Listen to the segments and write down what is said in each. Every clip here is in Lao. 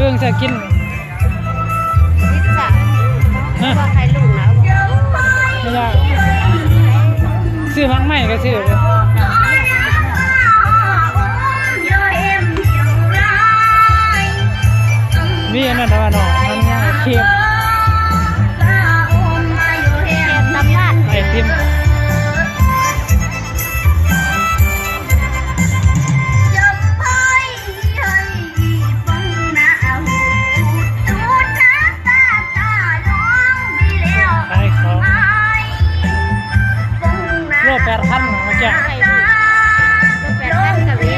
ເບິ່ງເສື້ອກິນ ພິຊຊ່າ ຮະ ບໍ່ໃຫ້ລູກນະ ບໍ່ຢາກ ຊື້ໝາກໄມ້ກໍຊື້ ມີອັນນັ້ນແຕ່ວ່າເນາະ ມັນຍັງເຄັມ ຕຳລາດ ໄອຕິມ. ຂາຍຂອງ ໂລແປດພັນເມື່ອກີ້ ໂລແປດພັນກໍມີ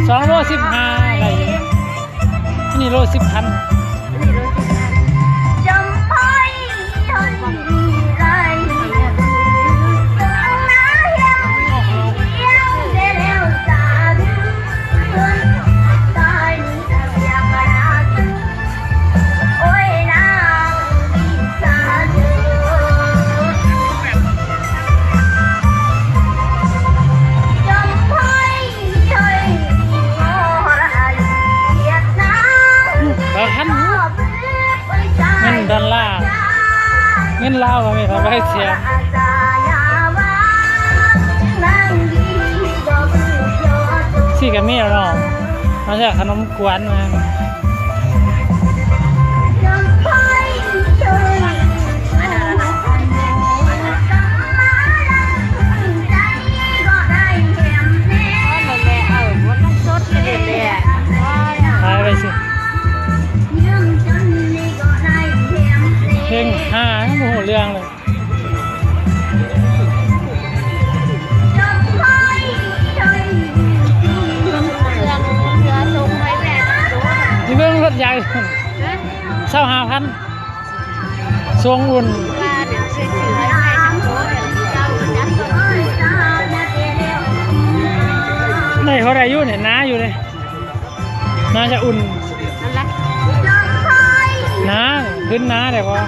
ສອງໂລສິບຫ້າໄດ້ຢູ່ ອັນນີ້ໂລສິບພັນ ອັນນີ້ໂລສິບພັນ. ເອີ ຄັນ ເງິນດອນລາ ເງິນລາວກໍມີ ເອົາໄປເສຍ ຊີ້ກໍມີແລ້ວເນາະ ມາຈາກຂະໜົມກວນມາ. ຂາຍໄປຊິ ເພງຫ້າ ຍັງບໍ່ຮູ້ເລື່ອງເລີຍ. ຊິເບິ່ງລົດໃຫຍ່ ຊາວຫ້າພັນ ຊົງອຸ່ນ ໄດ້ ພໍໄດ້ຢູ່ນີ້ ໜາຢູ່ເດ້. ໜາຈະອຸ່ນ ນັ້ນລະ ໜາ ຂຶ້ນໜາໄດ້ບໍ່?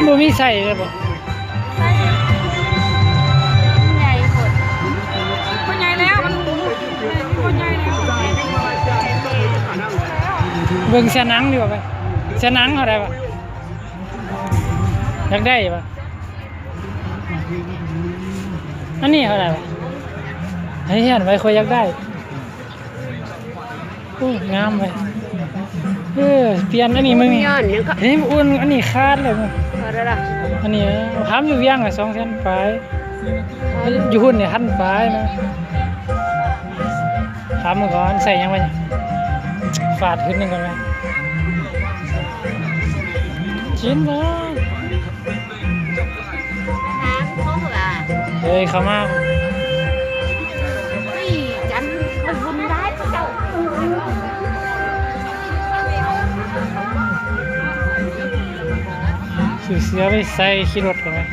ບໍ່ມີໃສ່ເລີຍບໍ່? ໃສ່ ມັນໃຫຍ່ໂພດ ມັນໃຫຍ່ແລ້ວ ມັນ ມັນໃຫຍ່ແລ້ວ. ເບິ່ງເສື້ອໜັງດີກວ່າໄປ ເສື້ອໜັງເທົ່າໃດວະ? ຢາກໄດ້ວະ? ອັນນີ້ເທົ່າໃດວະ? ໃຫ້ເຫັນໄວ້ ຂ້ອຍຢາກໄດ້. ໂອ້ ງາມເວີ້ຍ. ເອີ ປ່ຽນອັນນີ້ ມຶງນີ້ ຍ້ອນຫຍັງກໍ ເຫັນອຸ່ນ ອັນນີ້ຂາດແລ້ວ. ຂາດແລ້ວລະ ອັນນີ້ ເອີ ຖາມຢູ່ວຽງລະສອງແສນປາຍ ຢູ່ພຸ້ນນີ້ພັນປາຍນະ. ຖາມມັນກ່ອນ ໃສ່ຫຍັງໄວ້ ຟາດຂຶ້ນໜຶ່ງກ່ອນໄວ້ ກິນເນາະ. ເອີຍ ເຂົ້າມາ ຊື້ເສື້ອໄປໃສ່ຂີ່ລົດກ່ອນໄວ້.